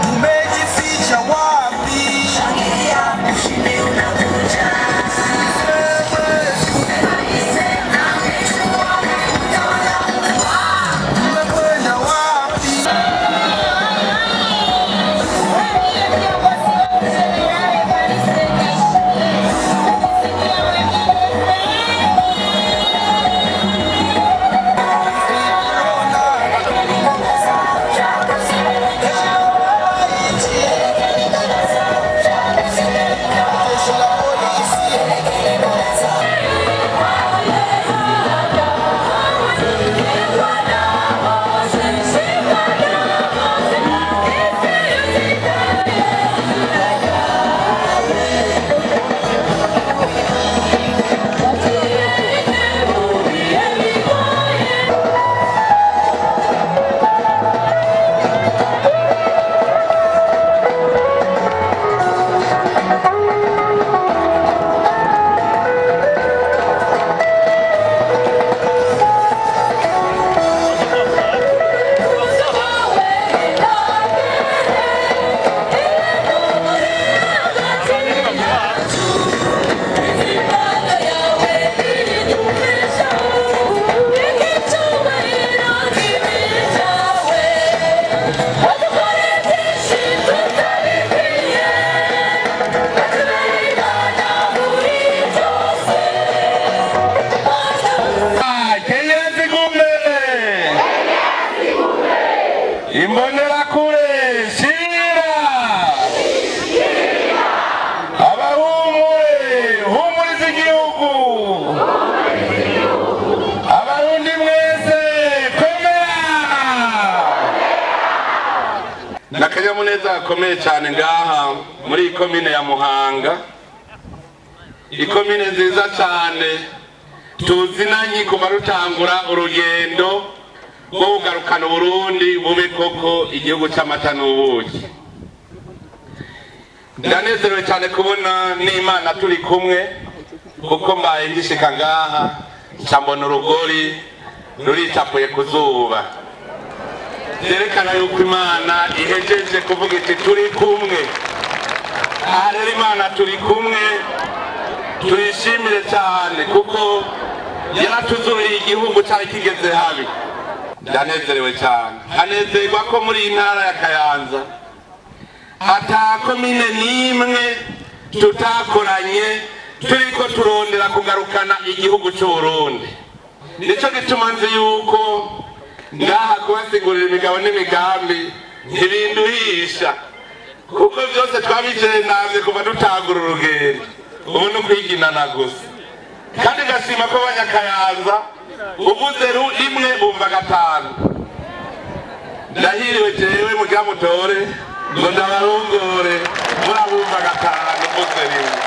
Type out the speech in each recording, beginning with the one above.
Umejificha wapi? Umekwenda wapi? Jeshi la polisi. Kenyera zigume, imbonerakure shira, abahumure humuriza igihugu, abarundi mwese komera. N'akanyamuneza gakomeye cyane ngaha muri iyi komine ya Muhanga, ikomine nziza cyane tuzinanye kuva rutangura urugendo rwo kugarukana Uburundi bube koko igihugu c'amata n'ubuki. Ndanezerewe cyane kubona n'Imana turi kumwe, kuko mbaye ngishika ngaha nca mbona urugori ruricapuye ku zuba, vyerekana yuko Imana ihejeje kuvuga iti turi kumwe. Aha rero Imana turi kumwe, tuyishimire cyane kuko yaratuzuriye igihugu cyari kigeze habi. Ndanezerewe cyane, hanezerwa ko muri iyi ntara ya Kayanza ata komine n'imwe tutakoranye turiko turondera kugarukana igihugu c'Uburundi. Nico gituma nzi yuko ngaha kubasigurira imigabo n'imigambi ntibinduhisha, kuko byose twabijenavye kuva dutangura urugendo. Ubu ni ukwiginana gusa, kandi ngashima ko abanyakayanza uvuze rimwe bumva gatanu. Ndahiriwe jewe mugira mutore ngo ndabarongore, murabumva gatanu mvuze rimwe.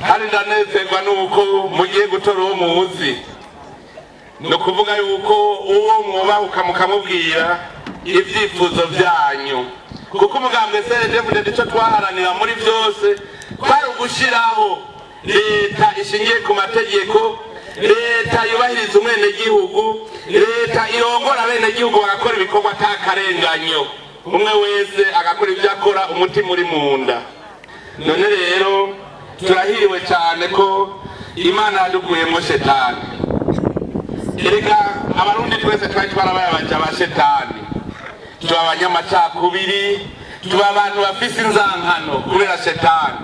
Kandi ndanezerwa nuko mugiye gutora uwo muzi, ni ukuvuga yuko uwo mwubahuka mukamubwira ibyifuzo byanyu, kuko umugambwe CNDD-FDD icyo twaharanira muri byose kwari ugushyiraho leta ishingiye ku mategeko, leta yubahiriza umwenegihugu, leta irongora abenegihugu bagakora ibikorwa ata karenganyo, umwe wese agakora ibyo akora umutima uri mu nda. None rero turahiriwe cyane ko Imana yadukuyemo shetani. Erega abarundi twese twari twarabaye abaja ba shetani. Tuba abanyamacakubiri, tuba abantu bafise inzankano kubera shetani,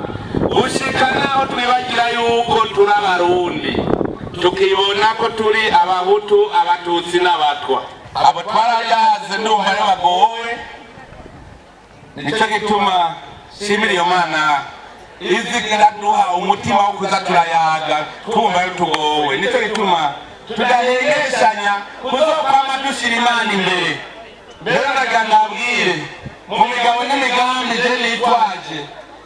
gushika naho twibagira yuko turi Abarundi, tukibona ko turi Abahutu, Abatutsi n'Abatwa. Abo twarayaze, ndumva ari bagowe. Nicyo gituma shimira iyo Mana iziraduha umutima wo kuza turayaga twumva yo tugowe. Nicyo gituma tudahengeshanya kuzokwama dushira Imana imbere. Mbere ndaga ndabwire, mu migabo n'imigambi je nitwaje,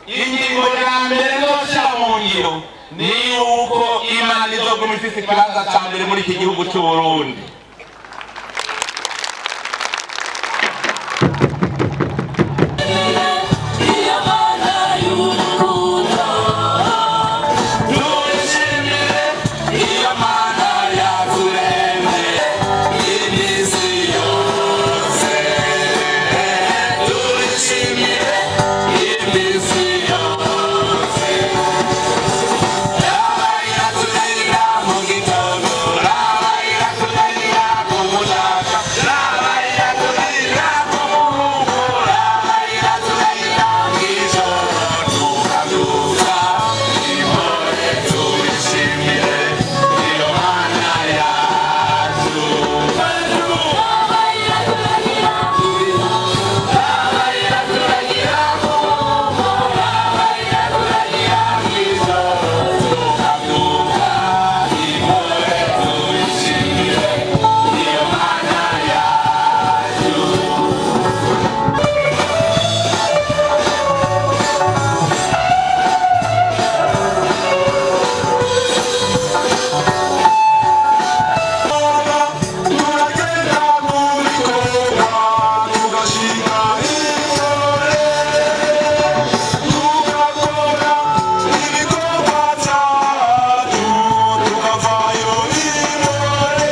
ingingo ya mbere nzoshira mu ngiro ni yuko Imana izoguma ifise ikibanza ca mbere muri iki gihugu c'Uburundi. Tuyishimire iyo Mana yaturemye iminsi yose. Tuyishimire iminsi yose. Raba iratugarira mu gitondo, raba iratugarira ku mutaga, raba iratugarira ku muhungu, raba iratugarira mw'ijoro tukabyuka. Impore, tuyishimire iyo Mana yacu. Raba iratugarira ku muhungu, raba iratugarira mw'ijoro tukabyuka. Impore, tuyishimire iyo Mana yacu. Turagenda mu bikorwa tugashika intore, tugakora ibikorwa byacu tukavayo intore.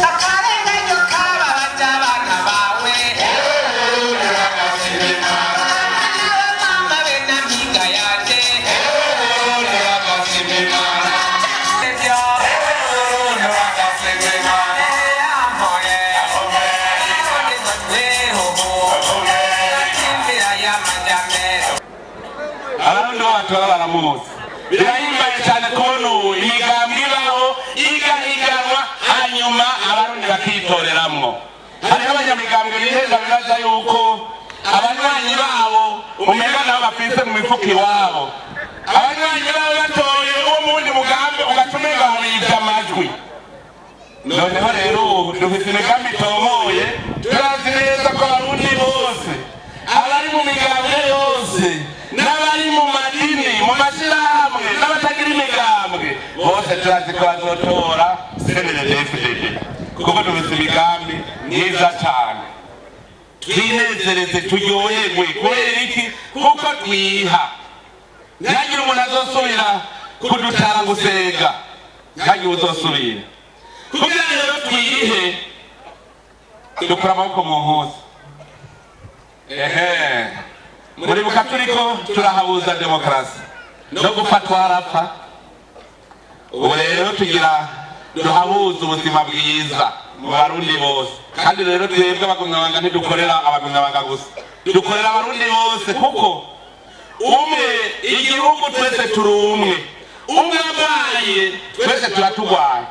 Akarenganyo kababaje abana bawe. Mama be na mpinga yanje. Abarundi bo batora baramuzi. Birahimbaye cyane kubona ubu imigambi ibaho igahiganwa, hanyuma Abarundi bakitoreramwo. Hariho abanyamigambwe biheza bibaza yuko abanywanyi babo umenga nabo bafise mu mifuko iwabo. Abanywanyi babo batoye uwo muwundi mugambi, ugaca umenga babivye amajwi. Noneho rero ubu dufise imigambi itomoye. Turazi neza ko Abarundi bose, abari mu migambwe yose n'abari mu madini, mu mashyirahamwe n'abatagira imigambwe bose, turazi ko bazotora CNDD-FDD, kuko dufise imigambi myiza cane. Twinezereze, turyoherwe. Kubera iki? Kuko twiha. Ntihagire umuntu azosubira kudutara gusenga, ntihagire uzosubira. Kugira rero twihe, dukura amaboko mu mpuzu. Ehe, muribuka turiko turahabuza demokarasi, no gupfa twarapfa. Ubu rero tugira duhabuze ubuzima bwiza. Mu Barundi bose. Kandi rero twebwe abagumyabanga ntidukorera abagumyabanga gusa, dukorera Abarundi bose, kuko umwe igihugu twese turi umwe. Umwe arwaye, twese turatugwaye.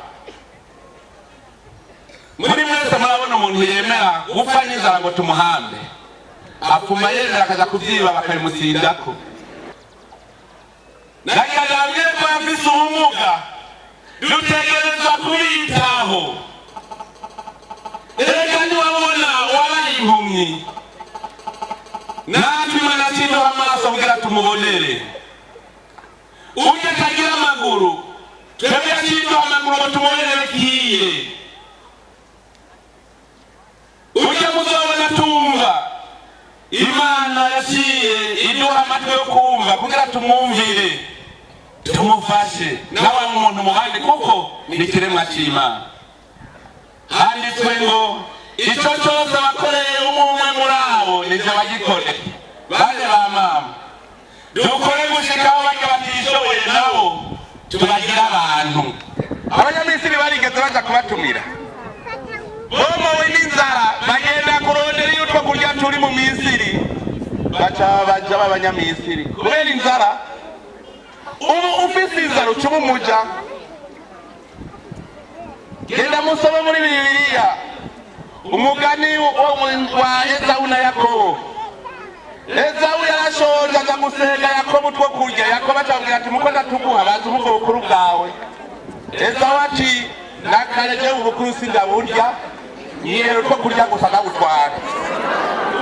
Muri mwese murabona umuntu yemera gupfa n'inzara ngo tumuhambe? Apfuma yemera akaja kuvyiba bakabimutsindako. Nagira nabwire ko yafise ubumuga, dutegerezwa kubitaho. Erega ntiwabona wabaye impumyi, natwe Imana aciduha amaso kugira tumubonere. Urya atagira amaguru, twebwe aciduha amaguru ngo tumubonere kiye. Urya muzobona tumva, Imana yaciye iduha amatwi yo kumva kugira tumwumvire, tumufashe nawe umuntu mu bandi, kuko ni ikiremwa c'Imana. Handitswe ngo ico cose bakoreye umwe muri abo, nivyo bagikoreye. Bane ba mama, dukore gushika aho barya batishoboye nabo tubagira abantu. Abanyamisiri barigeze baja kubatumira, bomowe n'inzara, bagenda kurondera iyo utwo kurya turi mu Misiri, baca baja b'Abanyamisiri kubera inzara. Ubu ufise inzara uca uba umuja. Genda musome muri Bibiliya umugani wa Ezawu na Yakobo. Ezawu yarashonje, aja gusenga Yakobo utwo kurya. Yakobo acamubwira ati: "Muko ndatuguha, baza umuko bukuru bwawe." Ezawu ati: "Nakare jewe ubukuru sindaburya, nyihera utwo kurya gusa ndagutwara."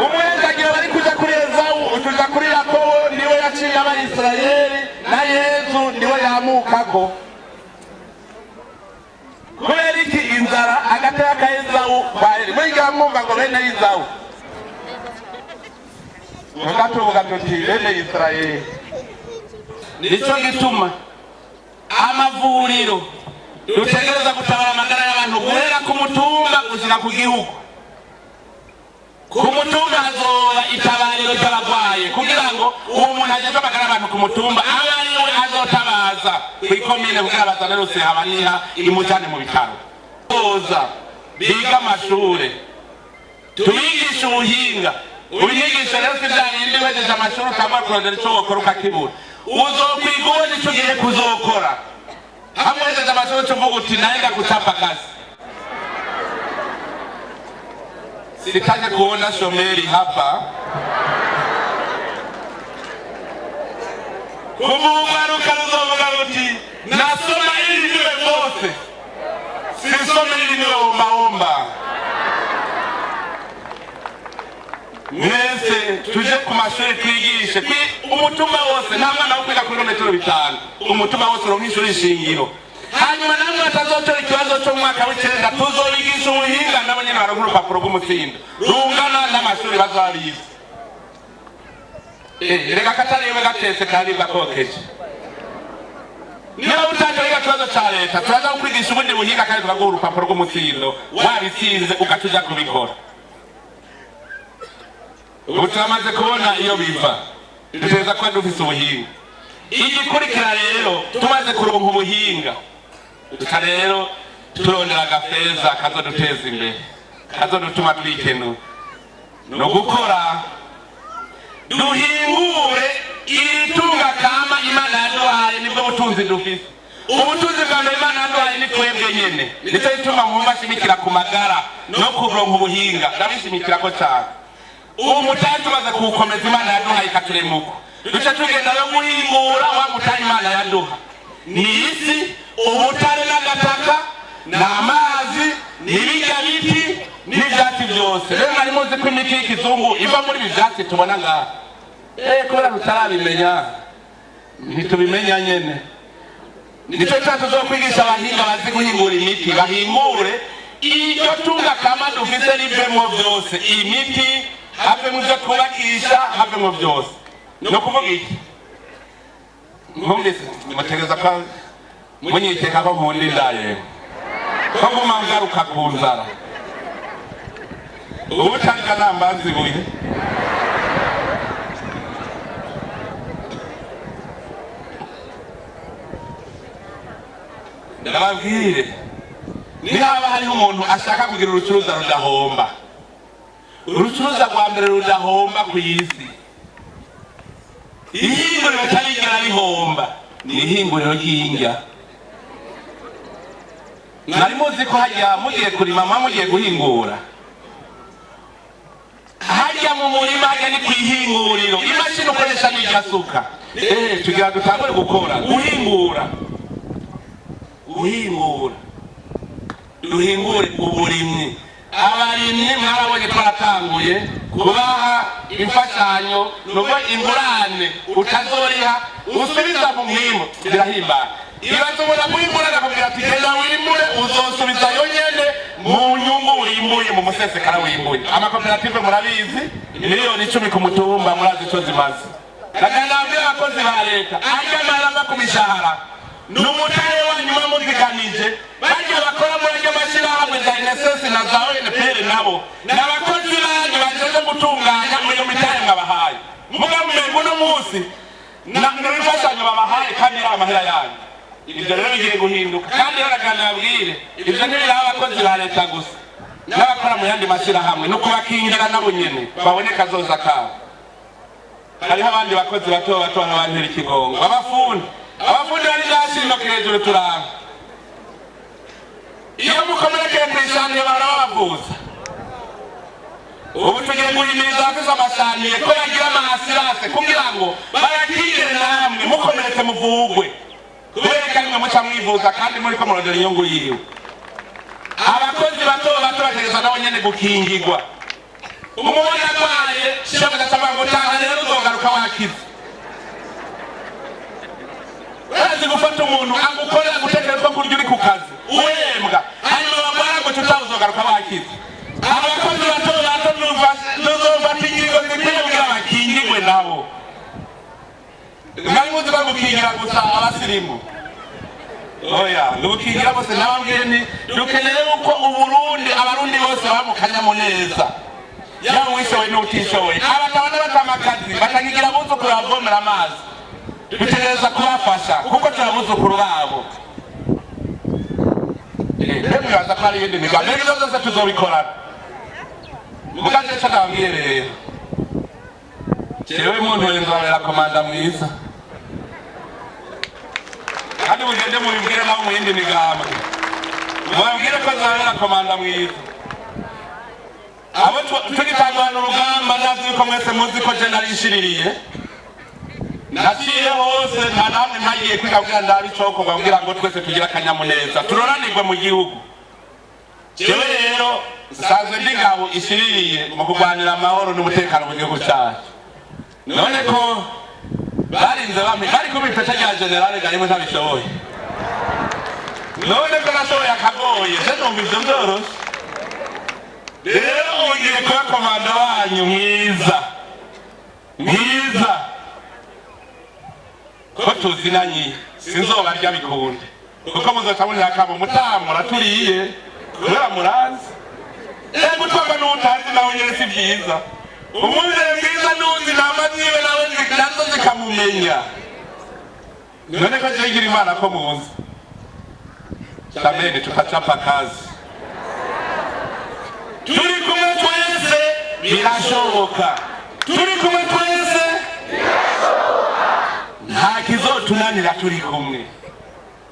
Umwezagira bari kuja kuri Ezawu, utuja kuri Yakobo. Niwe yaciye Abayisirayeli, na Yezu niwe yamukako. Kubera iki? Inzara. Agateka ka Ezawu kwa Eri. Mwiga mwumva ngo bene Ezawu, tuga tuvuga tuti bene Isirayeli. Nico gituma amavuriro, dutegereza gutabara amagara y'abantu guhera ku mutumba gushika ku gihugu. Ku mutumba hazoba itabariro ry'abagwaye, kugira ngo uwo muntu ageze amagara y'abantu ku mutumba abe ariwe azotabaza kw'ikomine kugira bazane rusehabaniha imujane mu bitaro. Boza biga amashure, tubigishe ubuhinga. Ubigisha rero si bya bindi wejeje amashuri utangwa kurondera ico wokora ukakibura. Uzokwiga ubona ico ugiye kuzokora. Hamwe wejeje amashuri uca uvuga uti naenda kuchapa kazi. Sitaki kuona shomeri hapa. Kuvugaruka ruzovuga ruti: "Nasoma ili niwe bosi, sisome ili niwe ombaomba." Mwese tuje ku mashuri, twigishe umutumba wose. Nta mwana wo kwiga kuri metero 5. Umutumba wose uronka ishuri shingiro. Hanyuma namwe batazotora ikibazo cyo mu mwaka w'icenda, tuzobigisha ubuhinga, nabo nyene baronka urupapuro rw'umutsindo rungana n'amashuri bazoba bize. Reka katariwe gatetse karibwa kokeje. Niba utaje ikibazo ca leta, turaza kukwigisha ubundi buhinga kandi tukaguha urupapuro rw'umutsindo wabitsinze, ugaca uja kubikora. Ubu turamaze kubona iyo biva, dutegereza kuba dufise ubuhinga. Igikurikira rero, tumaze kuronka ubuhinga, duca rero turondera agafeza kazoduteza imbere, kazodutuma twikenura. Ni ugukora duhingure iri tunga kama Imana yaduhaye. Nibwo butunzi dufise. Ubutunzi bwa mbere Imana yaduhaye ni twebwe nyene. Nicyo gituma mwumva ashimikira ku magara no kuronka ubuhinga. Ndabishimikirako cane. Ubu mutahe tumaze kuwukomeza, Imana yaduhaye ikaturemuko, duca tugenda yo guhingura wa mutahe Imana yaduha. Ni isi, ubutare n'agataka, ni amazi, ni ibirya biti n'ivyatsi byose. Rero mwari muzi ko imiti y'ikizungu iva muri ibi vyatsi tubona ngaha? Kubera tutarabimenya, ntitubimenya nyene. Nicyo cyacu tuzokwigisha abahinga bazi guhingura imiti, bahingure iryo tunga kama dufise rivemwo byose, imiti, havemo ibyo twubakisha, havemo byose. Ni ukuvuga iki? Nkumvise mutegereza ko munyikeka ko nkunda inda, ko nguma ngaruka ku nzara. Ubu utarya nambazi ibuye. Ndababwire. Nihaba hariho umuntu ashaka kugira urucuruza rudahomba, urucuruza rwa mbere rudahomba ku isi, ihinguriro ritarigera rihomba, ni ihinguriro ry'indya. Mwari muzi ko hajya mugiye kurima, muba mugiye guhingura hajya mu murima, hajya ni ku ihinguriro, imashini ukoresha n'ijasuka. Tugira dutangure gukora, guhingura, guhingura, duhingure uburimyi. Abarimyi mwarabonye twaratanguye kubaha imfashanyo, nubwo ingurane utazoriha usubiza mu mwimbu. Birahimbara, ibaze umuntu aguhimbura akakubwira ati: "Genda wimbure, uzosubizayo nyene mu nyungu wimbuye, mu musesekara wimbuye." Amakoperative murabizi, 10 miliyoni ku mutumba, murazi ico zimaze. Nagenda abwira abakozi ba leta, arya amahera ava ku mishahara ni umutahe wanyu muziganije. Barya bakora muri aryo mashyirahamwe za INSS na za ONPR, nabo ni abakozi banyu bajeje gutunganya iyo mitahe mwabahaye. Mugabo umengo uno munsi n'imfashanyo babahaye kandi ari amahera yanyu. Ibyo rero bigiye guhinduka. Kandi rero reka babwire, ibyo ntibiraba abakozi ba leta gusa, n'abakora mu yandi mashyirahamwe, no kubakingira nabo nyene babone kazoza kabo. Hariho abandi bakozi bato bato nk'abantera ikigongo, abafundi. Abafundi bari nashinoka hejuru turaba iyo mukomerekeye kw'ishantiye bahora babavuza. Ubu tugiye guhimiriza abafise amashantiye ko bagira ama assurances kugira ngo bayakingire, namwe mukomeretse muvugwe, kubera ko arimwe muca mwivuza kandi muriko murondera inyungu yiwe. Abakozi bato bato bategerezwa nabo nyene gukingirwa. Umubona arwaye, shebuja acavuga ngo: "Taha rero, uzogaruka wakize." Urazi gufata umuntu agukorera, gutekereza ko kurya uri ku kazi uhembwa, hanyuma bamara ngo tutaha, uzogaruka wakize. Abakozi bato bato tuzofata ingingo zikwiye kugira bakingirwe nabo. Mwari muzi ko gukingira gusa abasirimu? Oya, ni ugukingira bose. Nababwiye nti dukeneye yuko Uburundi, Abarundi bose baba mu kanyamuneza, yaba uwishoboye n'utishoboye. Abagabo n'abatamakazi batakigira abuzukuru bavomera amazi, dutegereza kubafasha kuko turi abuzukuru babo. Mbe mwibaza ko hari iyindi migambi? Mbega ivyo vyose tuzobikorana. Mugaje ico ndababwiye rero, jewe muntu nzobera komanda mwiza, kandi mugende mubibwire nabo mu yindi migambwe, mubabwire ko nzobera komanda mwiza. Abo tugitangurana urugamba, ndazi yuko mwese muzi ko je narishiririye, naciye hose, nta namwe ntagiye kwiga kugira ndabe icokorwa kugira ngo twese tugire akanyamuneza, turoranirwe mu gihugu. Jewe rero nsanzwe ndi ngabo ishiririye mu kurwanira amahoro n'umutekano mu gihugu cyacu. None ko barinze bamwe bari kumpa ipeta rya général garimwe ntabishoboye, none ko nashoboye akagoye, je numva ivyo vyoroshe. Rero ugiye kuba komanda wanyu mwiza mwiza, ko tuzinanye, sinzobarya bikunde, kuko muzoca munihakamo mutamura turiye kubera muranzi. Gutwarwa n'utazi nawe nyene si vyiza. Umwungere mwiza n'uzi intama ziwe, nawe nazo zikamumenya. None ko jegira Imana ko muzi, jameni, tutachapa kazi turi kumwe twese, birashoboka. Turi kumwe twese, nta kizotunanira turi kumwe.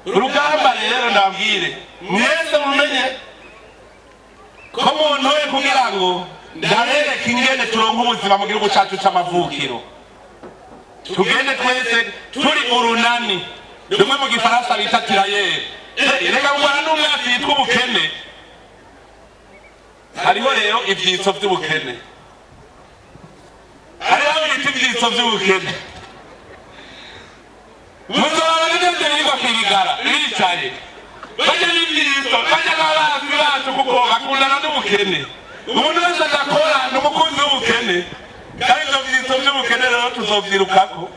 Urugamba rero, ndabwire mwese mumenye ko muntoye kugira ngo ndabereke ingene turonka ubuzima mu gihugu cacu c'amavukiro. Tugende twese turi urunani rumwe, mu gifaransa bita tirailleurs. Reka mubona n'umwaka yitwa ubukene. Hariho rero ivyitso vy'ubukene, hariho bita ivyitso vy'ubukene. Muzobabona n'ivyo birirwa kwirigara bicaye bajya n'ivyitso, bajya n'abazi bacu, kuko bakundana n'ubukene. Umuntu wese adakora ni umukunzi w'ubukene. Kandi ivyo vyitso vy'ubukene rero tuzovyirukako.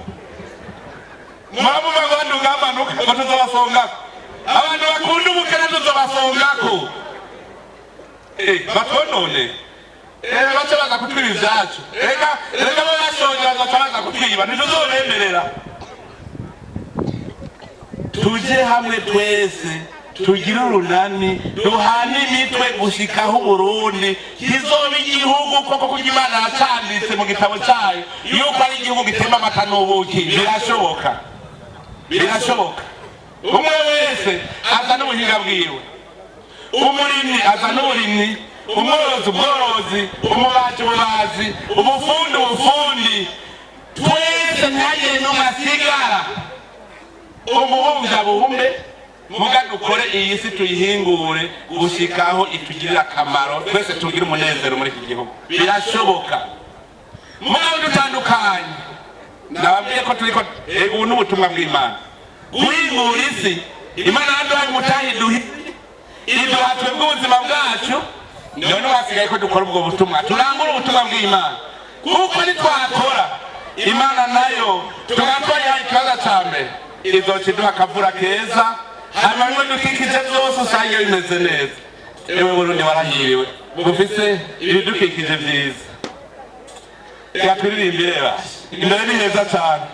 Muramuva ngo ndugamanuka ngo tuzobasongako. Abantu bakunda ubukene tuzobasongako. Batwonone, bace baza kutwiba ivyacu. Reka reka, bo bashonje bazoca baza kutwiba, ntituzobemerera. Tuje hamwe twese. Tugire urunani, duhane imitwe gushikaho Uburundi kizoba igihugu koko, kuko Imana yacanditse mu gitabo cyayo yuko ari igihugu gitemba amata n'ubuki. Birashoboka, birashoboka. Umwe wese azana ubuhinga bwiwe: umurimyi azana uburimyi, umworozi ubworozi, umubaji ububazi, ubufundi ubufundi. Twese, ntihagire n'umwe asigara. Umubumbyi abumbe, muga dukore iyi si, tuyihingure gushikaho itugirira akamaro, twese tugire umunezero muri iki gihugu. Birashoboka mugabo dutandukanye. Nababwiye ko turiko, ego, ubu n'ubutumwa bw'Imana, guhingura isi. Imana yaduhaye umutahe, iduha, iduha twebwe ubuzima bwacu. None hasigaye ko dukora ubwo butumwa, turangure ubutumwa bw'Imana, kuko nitwakora, Imana nayo tukaba twayihaye ikibazo ca mbere, izoca iduha akavura keza, hanyuma bimwe dukikije byose usange bimeze neza. Ewe Burundi, warahiriwe, bufise ibidukikije vyiza. Reka turirimbire basha, imbere ni heza cane.